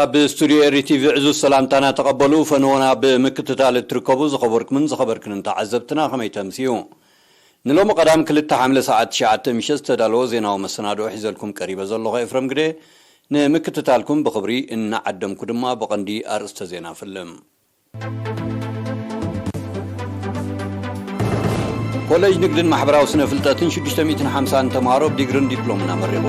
ኣብ ስቱድዮ ኤሪ ቲቪ ዕዙዝ ሰላምታና ተቐበሉ። ፈነወና ብምክትታል እትርከቡ ዝኸበርኩምን ዝኸበርክንን ተዓዘብትና ከመይ ተምስዩ? ንሎሚ ቀዳም ክልተ ሓምለ ሰዓት ትሽዓተ ምሸት ዝተዳለወ ዜናዊ መሰናድኦ ሒዘልኩም ቀሪበ ዘለኹ ኤፍረም ግደ። ንምክትታልኩም ብኽብሪ እናዓደምኩ ድማ ብቐንዲ ኣርእስተ ዜና ፍልም። ኮሌጅ ንግድን ማሕበራዊ ስነ ፍልጠትን ሽዱሽተ ሚእትን ሓምሳን ተምሃሮ ብዲግርን ዲፕሎምን ኣመሪቑ።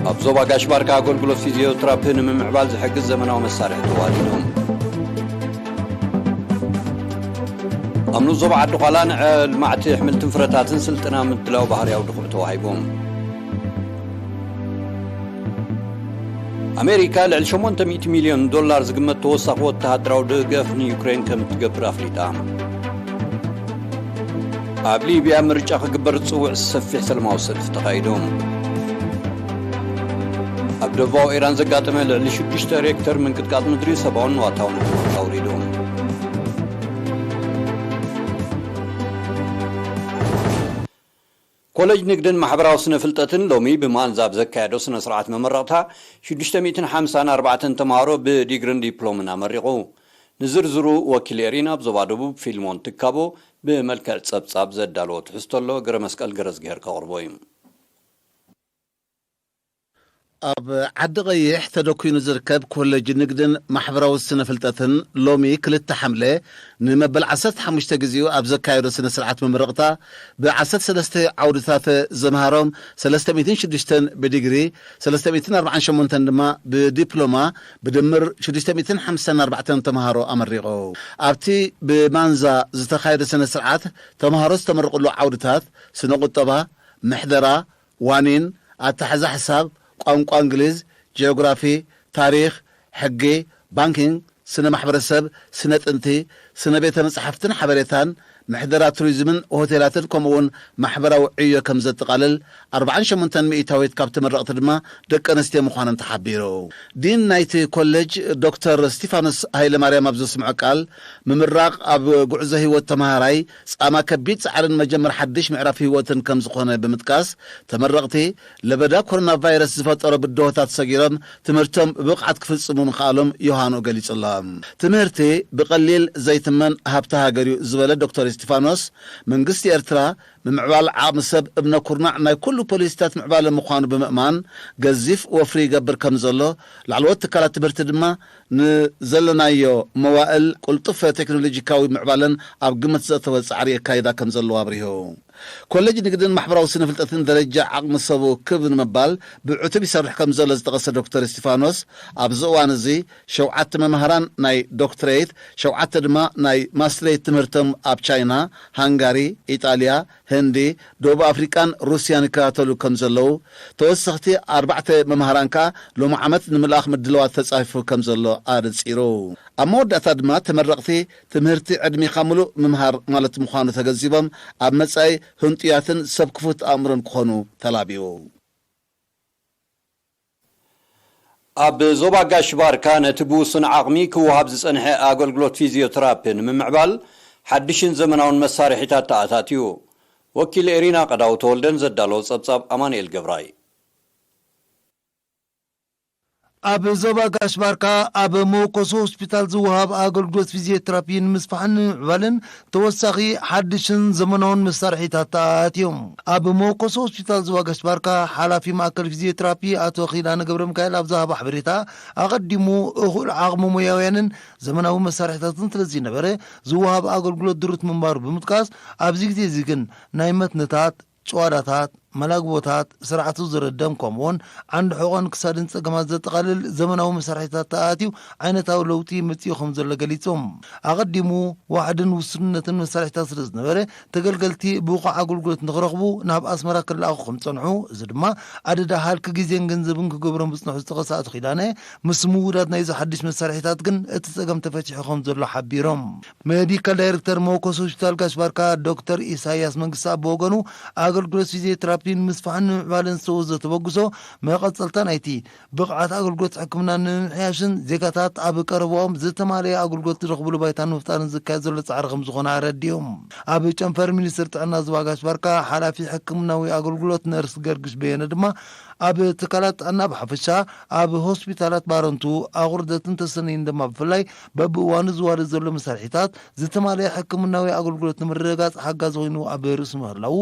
ኣብ ዞባ ጋሽ ባርካ ኣገልግሎት ፊዚዮትራፒ ንምምዕባል ዝሕግዝ ዘመናዊ መሳርሒ ተዋዲዱ። ኣብ ንኡስ ዞባ ዓዲ ዃላ ንዕልማዕቲ ኣሕምልትን ፍረታትን ስልጠና ምድላው ባህርያዊ ድኹዒ ተዋሂቡ። ኣሜሪካ ልዕሊ ሸሞንተ ሚእቲ ሚልዮን ዶላር ዝግመት ተወሳኺ ወተሃደራዊ ደገፍ ንዩክሬን ከም እትገብር ኣፍሊጣ። ኣብ ሊብያ ምርጫ ክግበር ዝጽውዕ ሰፊሕ ሰላማዊ ሰልፊ ተኻይዱ። ኣብ ደቡባዊ ኢራን ዘጋጠመ ልዕሊ ሽዱሽተ ሬክተር ምንቅጥቃጥ ምድሪ ሰብኣውን ንዋታውን ዕንወት ኣውሪዱ። ኮሌጅ ንግድን ማሕበራዊ ስነ ፍልጠትን ሎሚ ብማንዛ ኣብ ዘካየዶ ስነ ስርዓት መመረቕታ ሽዱሽተ ሚእትን ሓምሳን ኣርባዕተን ተምሃሮ ብዲግርን ዲፕሎምን ኣመሪቑ። ንዝርዝሩ ወኪል ኤሪና ኣብ ዞባ ደቡብ ፊልሞን ትካቦ ብመልክዕ ጸብጻብ ዘዳለዎ ትሕዝቶ ኣሎ። ገረ መስቀል ገረዝግሄር ከቕርቦ እዩ። ኣብ ዓዲ ቀይሕ ተደኲኑ ዝርከብ ኮሌጅ ንግድን ማሕበራዊ ስነ ፍልጠትን ሎሚ ክልተ ሓምለ ንመበል ዓሰርተ ሓሙሽተ ግዜኡ ኣብ ዘካየዶ ስነ ስርዓት መመረቕታ ብዓሰርተ ሰለስተ ዓውድታት ዘምሃሮም ሰለስተ ሚእትን ሽዱሽተን ብዲግሪ፣ ሰለስተ ሚእትን ኣርባዓን ሸሞንተን ድማ ብዲፕሎማ ብድምር ሽዱሽተ ሚእትን ሓምሳን ኣርባዕተን ተምሃሮ ኣመሪቑ። ኣብቲ ብማንዛ ዝተኻየደ ስነ ስርዓት ተምሃሮ ዝተመረቑሉ ዓውድታት ስነ ቁጠባ፣ ምሕደራ፣ ዋኒን፣ ኣተሓዛ ሕሳብ፣ ቋንቋ እንግሊዝ፣ ጂኦግራፊ፣ ታሪኽ፣ ሕጊ፣ ባንኪንግ፣ ስነ ማሕበረሰብ፣ ስነ ጥንቲ፣ ስነ ቤተ መጻሕፍትን ሓበሬታን፣ ምሕደራ ቱሪዝምን ሆቴላትን ከምኡ እውን ማሕበራዊ ዕዮ ከም ዘጠቓልል ኣርባዓን ሸሞንተን ሚእታዊት ካብ ተመረቕቲ ድማ ደቂ ኣንስትዮ ምዃነን ተሓቢሩ። ዲን ናይቲ ኮሌጅ ዶክተር ስቲፋኖስ ሃይለማርያም ኣብ ዘስምዖ ቃል ምምራቕ ኣብ ጉዕዞ ህይወት ተምሃራይ ጻማ ከቢድ ጻዕርን መጀመር ሓድሽ ምዕራፍ ህይወትን ከም ዝኾነ ብምጥቃስ ተመረቕቲ ለበዳ ኮሮና ቫይረስ ዝፈጠሮ ብድሆታት ሰጊሮም ትምህርቶም ብብቕዓት ክፍጽሙ ምኽኣሎም ዮሃንኡ ገሊጹ ኣሎ። ትምህርቲ ብቐሊል ዘይትመን ሃብቲ ሃገር እዩ ዝበለ ዶክተር እስቲፋኖስ፣ መንግስቲ ኤርትራ ምምዕባል ዓቕሚ ሰብ እብነ ኩርናዕ ናይ ኩሉ ፖሊሲታት ምዕባለ ምዃኑ ብምእማን ገዚፍ ወፍሪ ይገብር ከም ዘሎ፣ ላዕለዎት ትካላት ትምህርቲ ድማ ንዘለናዮ መዋእል ቅልጡፍ ቴክኖሎጂካዊ ምዕባለን ኣብ ግምት ዘእተወ ጻዕሪ የካይዳ ከም ዘለዋ ኣብሪሁ። ኮሌጅ ንግድን ማሕበራዊ ስነ ፍልጠትን ደረጃ ዓቕሚ ሰቡ ክብ ንምባል ብዕቱብ ይሰርሕ ከም ዘሎ ዝጠቐሰ ዶክተር እስቲፋኖስ፣ ኣብዚ እዋን እዚ ሸውዓተ መምህራን ናይ ዶክትሬት፣ ሸውዓተ ድማ ናይ ማስትሬት ትምህርቶም ኣብ ቻይና፣ ሃንጋሪ፣ ኢጣልያ፣ ህንዲ፣ ደቡብ ኣፍሪቃን ሩስያን ይከታተሉ ከም ዘለዉ፣ ተወሰኽቲ ኣርባዕተ መምህራን ከኣ ሎሚ ዓመት ንምልኣኽ ምድላዋት ተጻፊፉ ከም ዘሎ ኣነጺሩ። ኣብ መወዳእታ ድማ ተመረቕቲ ትምህርቲ ዕድሜኻ ምሉእ ምምሃር ማለት ምዃኑ ተገንዚቦም፣ ኣብ መጻኢ ህንጡያትን ሰብ ክፉት ኣእምሮን ክኾኑ ተላብዩ። ኣብ ዞባ ጋሽ ባርካ ነቲ ብውሱን ዓቕሚ ክወሃብ ዝጸንሐ ኣገልግሎት ፊዚዮቴራፒ ንምምዕባል ሓድሽን ዘመናውን መሳርሒታት ተኣታትዩ። ወኪል ኤሪና ቀዳው ተወልደን ዘዳለዎ ጸብጻብ ኣማኑኤል ገብራይ። ኣብ ዞባ ጋሽ ባርካ ኣብ መወከሲ ሆስፒታል ዝወሃብ ኣገልግሎት ፊዚዮቴራፒ ንምስፋሕን ንምዕባልን ተወሳኺ ሓድሽን ዘመናውን መሳርሒታት ተኣትዮም። ኣብ መወከሲ ሆስፒታል ዞባ ጋሽ ባርካ ሓላፊ ማእከል ፊዚዮቴራፒ ኣቶ ኪዳነ ገብረ ሚካኤል ኣብ ዝሃቦ ሓበሬታ፣ ኣቐዲሙ እኹል ዓቕሚ ሞያውያንን ዘመናዊ መሳርሒታትን ስለ ዝነበረ ዝወሃብ ኣገልግሎት ድሩት ምንባሩ ብምጥቃስ፣ ኣብዚ ግዜ እዚ ግን ናይ መትንታት፣ ጭዋዳታት፣ መላግቦታት፣ ስርዓቱ ዝርደም ከምኡውን ዓንዲ ሕቖን ክሳድን ጸገማት ዘጠቓልል ዘመናዊ መሳርሒታት ተኣትዩ ዓይነታዊ ለውጢ መጺኡ ከም ዘሎ ገሊጾም። ኣቐዲሙ ዋሕድን ውሱንነትን መሳርሒታት ስለ ዝነበረ፣ ተገልገልቲ ብቑዕ ኣገልግሎት ንኽረኽቡ ናብ ኣስመራ ክለኣኹ ከም ጸንሑ፣ እዚ ድማ ኣደዳ ሃልኪ ግዜን ገንዘብን ክገብሮም ዝጸንሑ ዝጠቐሰ ኣቶ ኪዳነ፣ ምስ ምውዳድ ናይዚ ሓድሽ መሳርሒታት ግን እቲ ጸገም ተፈቲሑ ከም ዘሎ ሓቢሮም። ሜዲካል ዳይሬክተር መወከሲ ሆስፒታል ጋሽ ባርካ ዶክተር ኢሳያስ መንግስቲ ብወገኑ፣ ኣገልግሎት ፊዚዮቴራፒ ንምስፋሕን ንምዕባልን ዝተወዘ ተበግሶ መቐጸልታ ናይቲ ብቕዓት ኣገልግሎት ሕክምና ንምምሕያሽን ዜጋታት ኣብ ቀረባኦም ዝተማለየ ኣገልግሎት ዝረኽብሉ ባይታ ንምፍጣርን ዝካየድ ዘሎ ጻዕሪ ከም ዝኾነ ኣረዲኦም። ኣብ ጨንፈር ሚኒስትሪ ጥዕና ዞባ ጋሽ ባርካ ሓላፊ ሕክምናዊ ኣገልግሎት ነርስ ገርግሽ በየነ ድማ፣ ኣብ ትካላት ጥዕና ብሓፈሻ፣ ኣብ ሆስፒታላት ባረንቱ፣ ኣቑርደትን ተሰነይን ድማ ብፍላይ፣ በብእዋኑ ዝዋደድ ዘሎ መሳርሒታት፣ ዝተማልአ ሕክምናዊ ኣገልግሎት ንምርግጋጽ ሓጋዚ ኮይኑ ኣብ ርእሲ ምህላዉ፣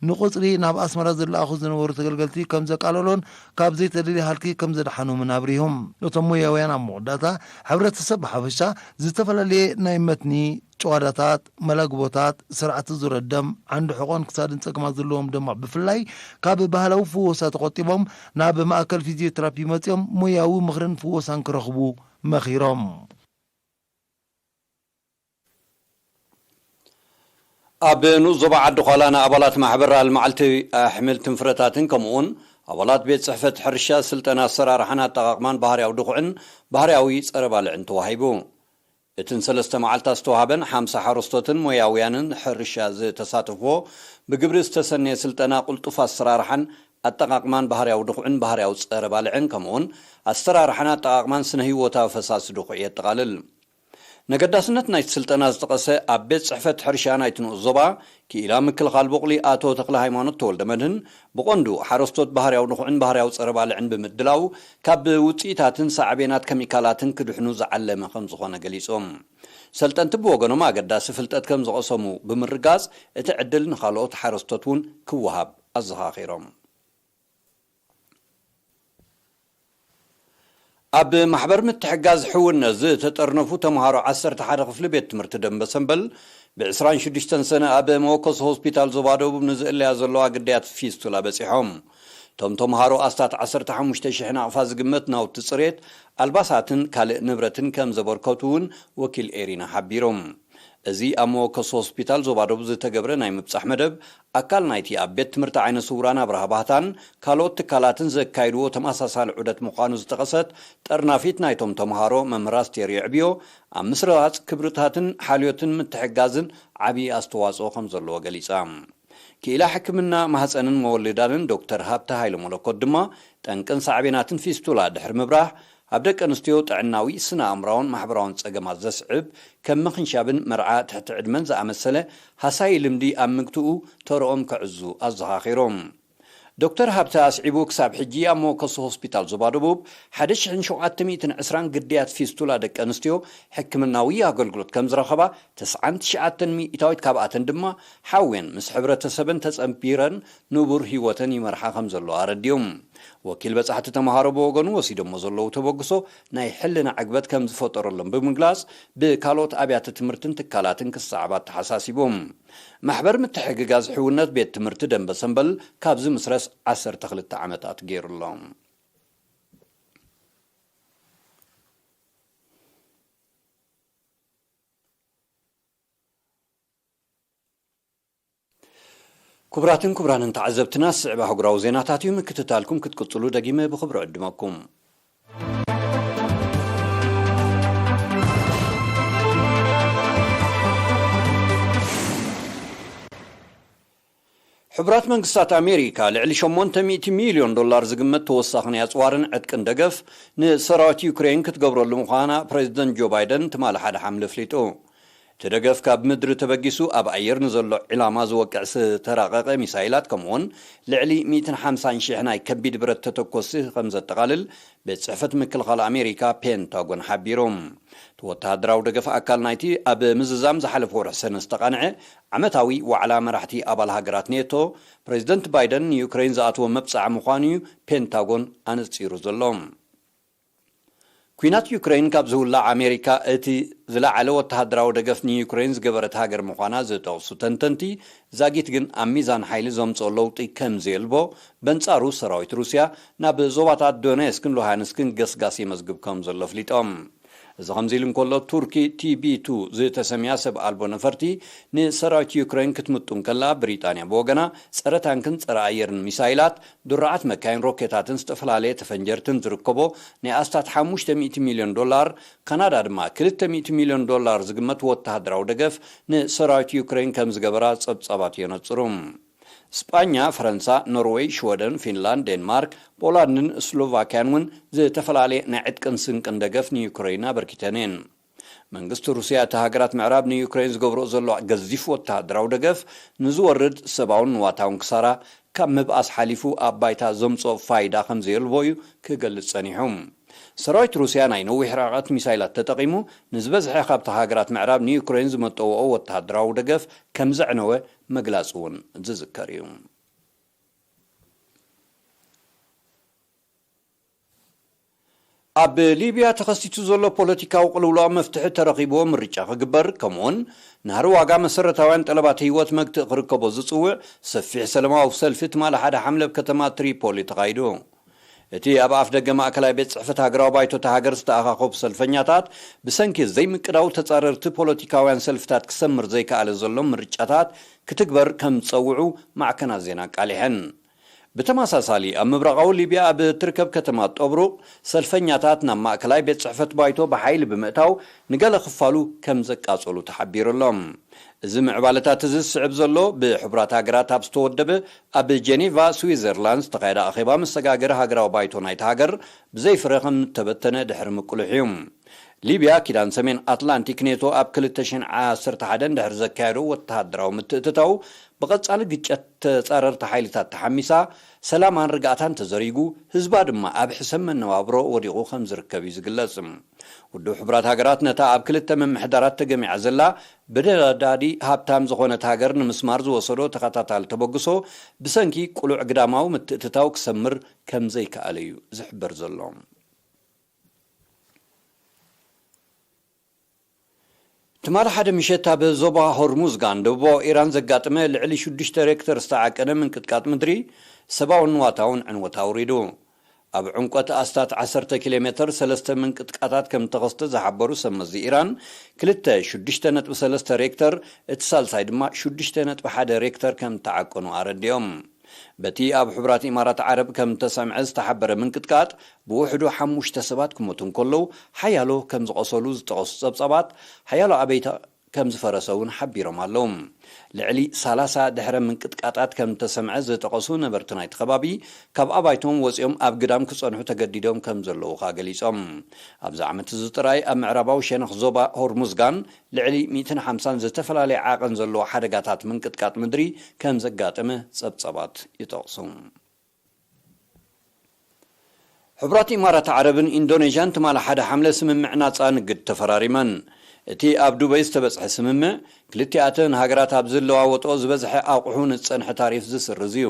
ንቁጽሪ ናብ ኣስመራ ዝለኣኹ ዝነበሩ ተገልገልቲ ከም ዘቃለሎን ካብ ዘይተደልየ ሃልኪ ከም ዘድሓኖምን ኣብሪሆም። እቶም ሞያውያን ኣብ መወዳእታ፣ ሕብረተሰብ ብሓፈሻ ዝተፈላለየ ናይ መትኒ ጭዋዳታት፣ መላግቦታት፣ ስርዓተ ዙረ ደም፣ ዓንዲ ሕቖን ክሳድን ጸገማት ዘለዎም ድማ ብፍላይ ካብ ባህላዊ ፍወሳ ተቖጢቦም ናብ ማእከል ፊዚዮቴራፒ መጺኦም ሞያዊ ምኽርን ፍወሳን ክረኽቡ መኺሮም። ኣብ ንኡስ ዞባ ዓዲ ዃላ ንኣባላት ማሕበር ኣልመዓልቲ ኣሕምልትን ፍረታትን ከምኡውን ኣባላት ቤት ጽሕፈት ሕርሻ ስልጠና ኣሰራርሓን ኣጠቓቕማን ባህርያዊ ድኹዕን ባህርያዊ ጸረ ባልዕን ተዋሂቡ። እትን ሰለስተ መዓልታት ዝተዋሃበን ሓምሳ ሓረስቶትን ሞያውያንን ሕርሻ ዝተሳተፍዎ ብግብሪ ዝተሰነየ ስልጠና ቅልጡፍ ኣሰራርሓን ኣጠቓቕማን ባህርያዊ ድኹዕን ባህርያዊ ጸረ ባልዕን ከምኡውን ኣሰራርሓን ኣጠቓቕማን ስነ ህይወታዊ ፈሳሲ ድኹዕ የጠቓልል። ነገዳስነት ናይቲ ስልጠና ዝጠቐሰ ኣብ ቤት ጽሕፈት ሕርሻ ናይቲ ንኡስ ዞባ ክኢላ ምክልኻል ቡቕሊ ኣቶ ተክለ ሃይማኖት ተወልደ መድህን ብቐንዱ ሓረስቶት ባህርያዊ ድኹዕን ባህርያዊ ጸረ ባልዕን ብምድላው ካብ ውጽኢታትን ሳዕቤናት ከሚካላትን ክድሕኑ ዝዓለመ ከም ዝኾነ ገሊጾም። ሰልጠንቲ ብወገኖም ኣገዳሲ ፍልጠት ከም ዝቐሰሙ ብምርጋጽ እቲ ዕድል ንኻልኦት ሓረስቶት እውን ክወሃብ ኣዘኻኺሮም። ኣብ ማሕበር ምትሕጋዝ ሕውነት ዝተጠርነፉ ተምሃሮ ዓሰርተ ሓደ ክፍሊ ቤት ትምህርቲ ደንበ ሰምበል ብ ዕስራን ሽዱሽተን ሰነ ኣብ መወከሲ ሆስፒታል ዞባ ደቡብ ንዝእለያ ዘለዋ ግዳያት ፊስቱላ በጺሖም። እቶም ተምሃሮ ኣስታት ዓሰርተ ሓሙሽተ ሽሕ ናቕፋ ዝግመት ናውቲ ጽሬት፣ ኣልባሳትን ካልእ ንብረትን ከም ዘበርከቱ እውን ወኪል ኤሪና ሓቢሮም። እዚ ኣብ መወከሲ ሆስፒታል ዞባ ደቡብ ዝተገብረ ናይ ምብጻሕ መደብ፣ ኣካል ናይቲ ኣብ ቤት ትምህርቲ ዓይነ ስውራን ኣብርሃ ባህታን ካልኦት ትካላትን ዘካይድዎ ተመሳሳሊ ዑደት ምዃኑ ዝጠቐሰት ጠርናፊት ናይቶም ተምሃሮ መምህር ኣስቴር የዕብዮ፣ ኣብ ምስራጽ ክብርታትን ሓልዮትን ምትሕጋዝን ዓብዪ ኣስተዋጽኦ ከም ዘለዎ ገሊጻ። ክኢላ ሕክምና ማህጸንን መወልዳንን ዶክተር ሃብተ ሃይለ መለኮት ድማ፣ ጠንቅን ሳዕቤናትን ፊስቱላ ድሕሪ ምብራህ፣ ኣብ ደቂ ኣንስትዮ ጥዕናዊ፣ ስነ ኣእምራውን ማሕበራውን ጸገማት ዘስዕብ፣ ከም ምኽንሻብን መርዓ ትሕቲ ዕድመን ዝኣመሰለ ሃሳዪ ልምዲ ኣብ ምግትኡ ተርኦም ከዕዙ ኣዘኻኺሮም። ዶክተር ሃብተ ኣስዒቡ፣ ክሳብ ሕጂ ኣብ መወከሲ ሆስፒታል ዞባ ደቡብ ሓደ ሽሕን ሸውዓተ ሚእትን ዕስራን ግዳያት ፊስቱላ ደቂ ኣንስትዮ ሕክምናዊ ኣገልግሎት ከም ዝረኸባ፣ ተስዓን ትሽዓተን ሚእታዊት ካብኣተን ድማ ሓዌን ምስ ሕብረተሰበን ተጸንቢረን ንቡር ህይወተን ይመርሓ ከም ዘለዋ ኣረዲኦም። ወኪል በጻሕቲ ተምሃሮ ብወገኑ፣ ወሲዶሞ ዘለዉ ተበግሶ ናይ ሕልና ዕግበት ከም ዝፈጠረሎም ብምግላጽ፣ ብካልኦት ኣብያተ ትምህርትን ትካላትን ክሰዓብ ኣተሓሳሲቦም። ማሕበር ምትሕግጋዝ ሕውነት ቤት ትምህርቲ ደንበ ሰምበል ካብ ዝምስረስ ዓሰርተ ክልተ ዓመታት ገይሩ ኣሎ። ክቡራትን ክቡራንን ተዓዘብትና፣ ዝስዕብ ኣህጉራዊ ዜናታት እዩ። ምክትታልኩም ክትቅጽሉ ደጊመ ብኽብሪ ዕድመኩም። ሕቡራት መንግስታት ኣሜሪካ ልዕሊ ሸሞንተ ሚእቲ ሚልዮን ዶላር ዝግመት ተወሳኺ ናይ ኣጽዋርን ዕጥቅን ደገፍ ንሰራዊት ዩክሬን ክትገብረሉ ምዃና ፕሬዚደንት ጆ ባይደን ትማሊ ሓደ ሓምለ ኣፍሊጡ። እቲ ደገፍ ካብ ምድሪ ተበጊሱ ኣብ ኣየር ንዘሎ ዕላማ ዝወቅዕ ዝተራቐቐ ሚሳይላት፣ ከምኡውን ልዕሊ ሚእትን ሓምሳን ሽሕ ናይ ከቢድ ብረት ተተኮሲ ከም ዘጠቓልል ቤት ጽሕፈት ምክልኻል ኣሜሪካ ፔንታጎን ሓቢሩ። እቲ ወተሃደራዊ ደገፍ ኣካል ናይቲ ኣብ ምዝዛም ዝሓለፈ ወርሒ ሰነ ዝተቓንዐ ዓመታዊ ዋዕላ መራሕቲ ኣባል ሃገራት ኔቶ፣ ፕሬዚደንት ባይደን ንዩክሬን ዝኣትዎ መብጽዓ ምዃኑ እዩ ፔንታጎን ኣነጺሩ ዘሎ። ኲናት ዩክሬን ካብ ዝውላዕ ኣሜሪካ እቲ ዝለዓለ ወተሃደራዊ ደገፍ ንዩክሬን ዝገበረት ሃገር ምዃና ዝጠቕሱ ተንተንቲ፣ ዛጊት ግን ኣብ ሚዛን ሓይሊ ዘምጽኦ ለውጢ ከም ዘየልቦ፣ በንጻሩ ሰራዊት ሩስያ ናብ ዞባታት ዶኔስክን ሉሃንስክን ገስጋስ የመዝግብ ከም ዘሎ ኣፍሊጦም። እዚ ከምዚ ኢሉ እንከሎ፣ ቱርኪ ቲ ቢ ቱ ዝተሰምያ ሰብ ኣልቦ ነፈርቲ ንሰራዊት ዩክሬን ክትምጡ እንከላ፣ ብሪጣንያ ብወገና ጸረ ታንክን ጸረ ኣየርን ሚሳይላት፣ ድሩዓት መካይን፣ ሮኬታትን ዝተፈላለየ ተፈንጀርትን ዝርከቦ ናይ ኣስታት ሓሙሽተ ሚእቲ ሚልዮን ዶላር፣ ካናዳ ድማ ክልተ ሚእቲ ሚልዮን ዶላር ዝግመት ወተሃደራዊ ደገፍ ንሰራዊት ዩክሬን ከም ዝገበራ ጸብጻባት የነጽሩ። ስጳኛ፣ ፈረንሳ፣ ኖርወይ፣ ሽወደን፣ ፊንላንድ፣ ዴንማርክ፣ ፖላንድን ስሎቫክያን እውን ዝተፈላለየ ናይ ዕጥቅን ስንቅን ደገፍ ንዩክሬን ኣበርኪተን እየን። መንግስቲ ሩስያ፣ እቲ ሃገራት ምዕራብ ንዩክሬን ዝገብርኦ ዘሎ ገዚፍ ወተሃደራዊ ደገፍ ንዝወርድ ሰብኣውን ንዋታውን ክሳራ ካብ ምብኣስ ሓሊፉ ኣብ ባይታ ዘምጽኦ ፋይዳ ከም ዘየልቦ እዩ ክገልጽ ጸኒሑ። ሰራዊት ሩስያ ናይ ነዊሕ ርሕቀት ሚሳይላት ተጠቒሙ፣ ንዝበዝሐ ካብቲ ሃገራት ምዕራብ ንዩክሬን ዝመጠወኦ ወተሃደራዊ ደገፍ ከም ዘዕነወ መግላጹ እውን ዝዝከር እዩ። ኣብ ሊብያ ተኸሲቱ ዘሎ ፖለቲካዊ ቅልውላው መፍትሒ ተረኺብዎ ምርጫ ክግበር፣ ከምኡውን ናህሪ ዋጋ መሰረታውያን ጠለባት ህይወት መግትእ ክርከቦ ዝጽውዕ ሰፊሕ ሰለማዊ ሰልፊ ትማሊ ሓደ ሓምለ ኣብ ከተማ ትሪፖሊ ተኻይዱ። እቲ ኣብ ኣፍ ደገ ማእከላይ ቤት ጽሕፈት ሃገራዊ ባይቶ እታ ሃገር ዝተኣኻኸቡ ሰልፈኛታት፣ ብሰንኪ ዘይምቅዳው ተጻረርቲ ፖለቲካውያን ሰልፍታት ክሰምር ዘይከኣለ ዘሎ ምርጫታት ክትግበር ከም ዝጸውዑ ማዕከናት ዜና ኣቃሊሐን። ብተመሳሳሊ፣ ኣብ ምብራቓዊ ሊብያ ኣብ እትርከብ ከተማ ጦብሩቕ፣ ሰልፈኛታት ናብ ማእከላይ ቤት ጽሕፈት ባይቶ ብሓይሊ ብምእታው፣ ንገለ ክፋሉ ከም ዘቃጸሉ ተሓቢሩ ኣሎ። እዚ ምዕባለታት እዚ ዝስዕብ ዘሎ፣ ብሕቡራት ሃገራት ኣብ ዝተወደበ ኣብ ጀኔቫ ስዊዘርላንድ ዝተኻየደ ኣኼባ መሰጋገሪ ሃገራዊ ባይቶ ናይቲ ሃገር ብዘይ ፍረ ከም እተበተነ ድሕሪ ምቅልሑ እዩ። ሊብያ፣ ኪዳን ሰሜን ኣትላንቲክ ኔቶ ኣብ ክልተ ሽሕን ዓሰርተ ሓደን ድሕሪ ዘካየዶ ወተሃደራዊ ምትእትታው፣ ብቐጻሊ ግጨት ተጻረርቲ ሓይልታት ተሓሚሳ፣ ሰላማን ርግኣታን ተዘሪጉ፣ ህዝባ ድማ ኣብ ሕሰም መነባብሮ ወዲቑ ከም ዝርከብ እዩ ዝግለጽ። ውድብ ሕቡራት ሃገራት ነታ ኣብ ክልተ ምምሕዳራት ተገሚዓ ዘላ ብነዳዲ ሃብታም ዝኾነት ሃገር ንምስማር ዝወሰዶ ተኸታታሊ ተበግሶ ብሰንኪ ቅሉዕ ግዳማዊ ምትእትታው ክሰምር ከም ዘይከኣለ እዩ ዝሕበር ዘሎ። ትማሊ ሓደ ምሸት ኣብ ዞባ ሆርሙዝጋን ደቡባዊ ኢራን ዘጋጠመ ልዕሊ ሽዱሽተ ሬክተር ዝተዓቀነ ምንቅጥቃጥ ምድሪ ሰብኣውን ንዋታውን ዕንወት ኣውሪዱ። ኣብ ዕምቆት ኣስታት ዓሰርተ ኪሎ ሜተር ሰለስተ ምንቅጥቃታት ከም እተኸስተ ዝሓበሩ ሰብ መዚ ኢራን፣ ክልተ ሽዱሽተ ነጥቢ ሰለስተ ሬክተር፣ እቲ ሳልሳይ ድማ ሽዱሽተ ነጥቢ ሓደ ሬክተር ከም እተዓቀኑ ኣረዲኦም። በቲ ኣብ ሕቡራት ኢማራት ዓረብ ከም እተሰምዐ ዝተሓበረ ምንቅጥቃጥ፣ ብውሕዱ ሓሙሽተ ሰባት ክሞቱ እንከለዉ፣ ሓያሎ ከም ዝቖሰሉ ዝጠቐሱ ጸብጻባት፣ ሓያሎ ኣበይቲ ከም ዝፈረሰ እውን ሓቢሮም ኣለዉ። ልዕሊ ሰላሳ ድሕረ ምንቅጥቃጣት ከም እተሰምዐ ዝጠቐሱ ነበርቲ ናይቲ ከባቢ፣ ካብ ኣባይቶም ወጺኦም ኣብ ግዳም ክጸንሑ ተገዲዶም ከም ዘለዉ ከኣ ገሊጾም። ኣብዚ ዓመት እዚ ጥራይ ኣብ ምዕራባዊ ሸነኽ ዞባ ሆርሙዝጋን ልዕሊ ሚእትን ሓምሳን ዝተፈላለየ ዓቐን ዘለዎ ሓደጋታት ምንቅጥቃጥ ምድሪ ከም ዘጋጠመ ጸብጻባት ይጠቕሱ። ሕቡራት ኢማራት ዓረብን ኢንዶኔዥያን ትማሊ ሓደ ሓምለ ስምምዕ ናጻ ንግድ ተፈራሪመን። እቲ ኣብ ዱበይ ዝተበጽሐ ስምምዕ፣ ክልቲኣተን ሃገራት ኣብ ዝለዋወጥኦ ዝበዝሐ ኣቑሑ ንዝጸንሐ ታሪፍ ዝስርዝ እዩ።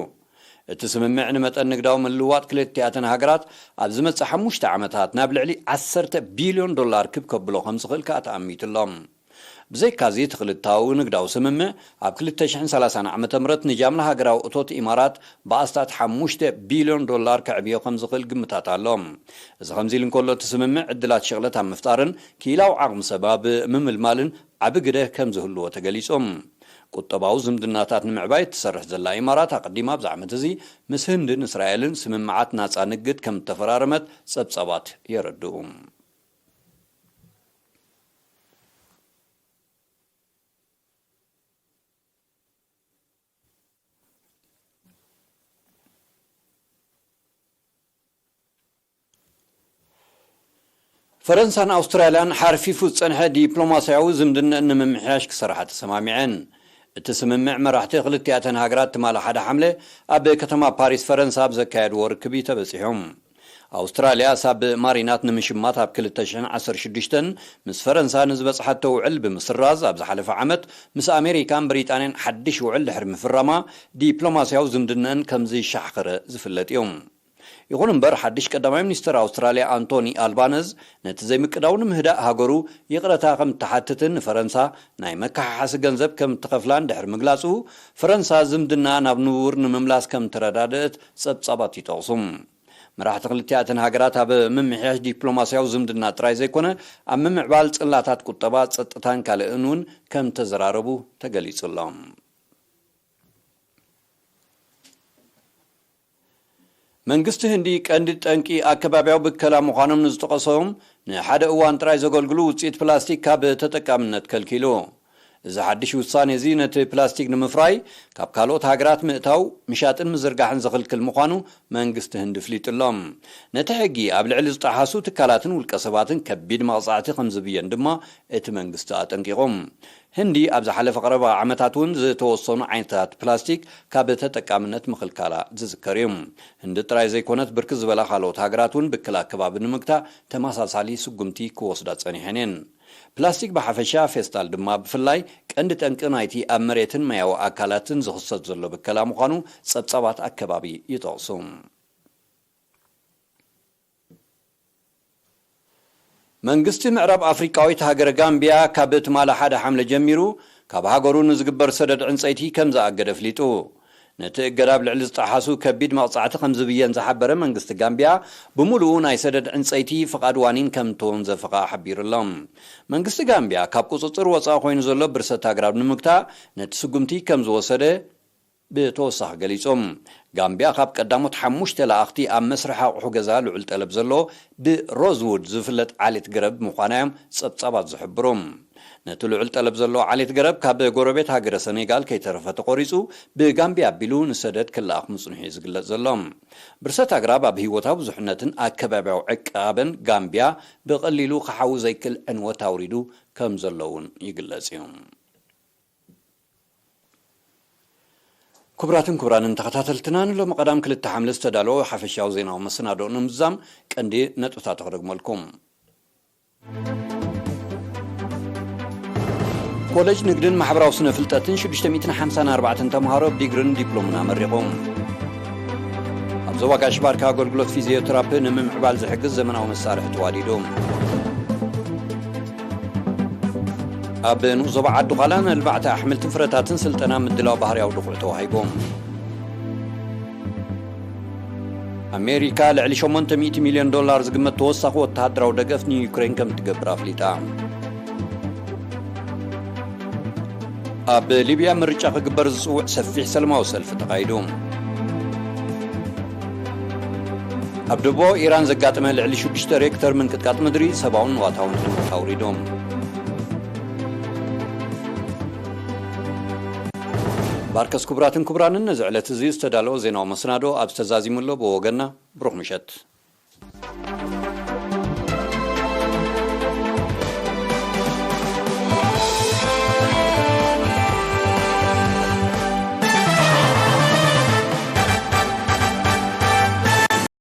እቲ ስምምዕ ንመጠን ንግዳዊ ምልውዋጥ ክልቲኣተን ሃገራት ኣብ ዝመጽእ ሓሙሽተ ዓመታት ናብ ልዕሊ ዓሰርተ ቢልዮን ዶላር ክብ ከብሎ ከም ዝኽእል ከኣ ተኣሚቱ ኣሎ። ብዘይካዚ፣ እቲ ክልተኣዊ ንግዳዊ ስምምዕ ኣብ ክልተ ሽሕን ሰላሳን ዓመተ ምህረት ንጃምላ ሃገራዊ እቶት ኢማራት ብኣስታት ሓሙሽተ ቢልዮን ዶላር ከዕብዮ ከም ዝኽእል ግምታት ኣሎ። እዚ ከምዚ ኢሉ እንከሎ፣ እቲ ስምምዕ ዕድላት ሽቕለት ኣብ ምፍጣርን ክኢላዊ ዓቕሚ ሰብ ኣብ ምምልማልን ዓቢ ግደ ከም ዝህልዎ ተገሊጹ። ቁጠባዊ ዝምድናታት ንምዕባይ እትሰርሕ ዘላ ኢማራት፣ ኣቐዲማ ኣብዚ ዓመት እዚ ምስ ህንድን እስራኤልን ስምምዓት ናጻ ንግድ ከም እተፈራረመት ጸብጻባት የረድኡ። ፈረንሳን ኣውስትራልያን ሓርፊፉ ዝጸንሐ ዲፕሎማስያዊ ዝምድንአን ንምምሕያሽ ክሰርሓ ተሰማሚዐን። እቲ ስምምዕ መራሕቲ ክልቲኣተን ሃገራት ትማሊ ሓደ ሓምለ ኣብ ከተማ ፓሪስ ፈረንሳ ኣብ ዘካየድዎ ርክብ እዩ ተበጺሑ። ኣውስትራልያ ሳብ ማሪናት ንምሽማት ኣብ ክልተ ሽሕን ዓሰርተ ሽዱሽተን ምስ ፈረንሳ ንዝበጽሓቶ ውዕል ብምስራዝ፣ ኣብ ዝሓለፈ ዓመት ምስ ኣሜሪካን ብሪጣንያን ሓድሽ ውዕል ድሕሪ ምፍራማ፣ ዲፕሎማስያዊ ዝምድነን ከም ዝሻሕኸረ ዝፍለጥ እዩ። ይኹን እምበር፣ ሓድሽ ቀዳማይ ሚኒስትር ኣውስትራልያ ኣንቶኒ ኣልባነዝ ነቲ ዘይምቅዳው ንምህዳእ ሃገሩ ይቕረታ ከም እትሓትትን ንፈረንሳ ናይ መከሓሓሲ ገንዘብ ከም እትኸፍላን ድሕሪ ምግላጹ፣ ፈረንሳ ዝምድና ናብ ንቡር ንምምላስ ከም እተረዳደእት ጸብጻባት ይጠቕሱ። መራሕቲ ክልቲኣተን ሃገራት ኣብ ምምሕያሽ ዲፕሎማስያዊ ዝምድና ጥራይ ዘይኮነ፣ ኣብ ምምዕባል ጽላታት ቁጠባ፣ ጸጥታን ካልእን እውን ከም እተዘራረቡ ተገሊጹ ኣሎ። መንግስቲ ህንዲ ቀንዲ ጠንቂ ኣከባብያዊ ብከላ ምዃኖም ንዝጠቐሶም ንሓደ እዋን ጥራይ ዘገልግሉ ውፅኢት ፕላስቲክ ካብ ተጠቃምነት ከልኪሉ። እዚ ሓድሽ ውሳነ እዚ ነቲ ፕላስቲክ ንምፍራይ ካብ ካልኦት ሃገራት ምእታው፣ ምሻጥን ምዝርጋሕን ዝኽልክል ምዃኑ መንግስቲ ህንዲ ኣፍሊጡ ኣሎ። ነቲ ሕጊ ኣብ ልዕሊ ዝጠሓሱ ትካላትን ውልቀ ሰባትን ከቢድ መቕጻዕቲ ከም ዝብየን ድማ እቲ መንግስቲ ኣጠንቂቑ። ህንዲ ኣብ ዝሓለፈ ቀረባ ዓመታት እውን ዝተወሰኑ ዓይነታት ፕላስቲክ ካብ ተጠቃምነት ምኽልካላ ዝዝከር እዩ። ህንዲ ጥራይ ዘይኮነት፣ ብርክት ዝበላ ካልኦት ሃገራት እውን ብክል ኣከባቢ ንምግታእ ተመሳሳሊ ስጉምቲ ክወስዳ ጸኒሐን እየን። ፕላስቲክ ብሓፈሻ፣ ፌስታል ድማ ብፍላይ፣ ቀንዲ ጠንቂ ናይቲ ኣብ መሬትን ማያዊ ኣካላትን ዝኽሰት ዘሎ ብከላ ምዃኑ ጸብጻባት ኣከባቢ ይጠቕሱ። መንግስቲ ምዕራብ ኣፍሪቃዊት ሃገር ጋምቢያ ካብ ትማሊ ሓደ ሓምለ ጀሚሩ ካብ ሃገሩ ንዝግበር ሰደድ ዕንጸይቲ ከም ዝኣገደ ኣፍሊጡ። ነቲ እገዳ ኣብ ልዕሊ ዝጠሓሱ ከቢድ መቕጻዕቲ ከም ዝብየን ዝሓበረ መንግስቲ ጋምቢያ፣ ብምሉኡ ናይ ሰደድ ዕንጸይቲ ፍቓድ ዋኒን ከም ተወንዘፈ ከኣ ሓቢሩ ኣሎ። መንግስቲ ጋምቢያ ካብ ቁጽጽር ወጻኢ ኮይኑ ዘሎ ብርሰት ኣግራብ ንምግታእ ነቲ ስጉምቲ ከም ዝወሰደ ብተወሳኺ ገሊጹ። ጋምቢያ ካብ ቀዳሞት ሓሙሽተ ለኣኽቲ ኣብ መስርሒ ኣቑሑ ገዛ ልዑል ጠለብ ዘሎ ብሮዝውድ ዝፍለጥ ዓሌት ገረብ ምዃና እዮም ጸብጻባት ዝሕብሩ። ነቲ ልዑል ጠለብ ዘለዎ ዓሌት ገረብ ካብ ጎረቤት ሃገረ ሰኔጋል ከይተረፈ ተቖሪጹ ብጋምቢያ ኣቢሉ ንሰደድ ክለኣኽ ምጽንሑ እዩ ዝግለጽ ዘሎ። ብርሰት ኣግራብ ኣብ ህይወታዊ ብዙሕነትን ኣከባቢያዊ ዕቃበን ጋምቢያ ብቐሊሉ ክሓዊ ዘይክእል ዕንወት ኣውሪዱ ከም ዘሎ እውን ይግለጽ እዩ። ክቡራትን ክቡራንን ተኸታተልትና፣ ንሎሚ ቀዳም ክልተ ሓምለ ዝተዳለወ ሓፈሻዊ ዜናዊ መሰናድኦ ንምዝዛም ቀንዲ ነጥብታት ክደግመልኩም። ኮሌጅ ንግድን ማሕበራዊ ስነ ፍልጠትን ሽዱሽተ ሚእትን ሓምሳን ኣርባዕተን ተምሃሮ ብዲግርን ዲፕሎምን ኣመሪቑ። ኣብ ዞባ ጋሽ ባርካ ኣገልግሎት ፊዚዮቴራፒ ንምምዕባል ዝሕግዝ ዘመናዊ መሳርሒ ተዋዲዱ። ኣብ ንኡስ ዞባ ዓዲ ዃላ ንኣልባዕቲ ኣሕምልትን ፍረታትን ስልጠና ምድላው ባህርያዊ ድኹዒ ተዋሂቡ። ኣሜሪካ ልዕሊ ሸሞንተ ሚእቲ ሚልዮን ዶላር ዝግመት ተወሳኺ ወተሃደራዊ ደገፍ ንዩክሬን ከም ትገብር ኣፍሊጣ። ኣብ ሊብያ ምርጫ ክግበር ዝጽውዕ ሰፊሕ ሰላማዊ ሰልፊ ተኻይዱ። ኣብ ደቡባዊ ኢራን ዘጋጠመ ልዕሊ ሽዱሽተ ሬክተር ምንቅጥቃጥ ምድሪ ሰብኣውን ንዋታውን ዕንወት ኣውሪዱ። ባርከስ ክቡራትን ክቡራንን፣ ነዚ ዕለት እዚ ዝተዳለወ ዜናዊ መሰናዶ ኣብ ዝተዛዚሙ ኣሎ። ብወገንና ብሩኽ ምሸት።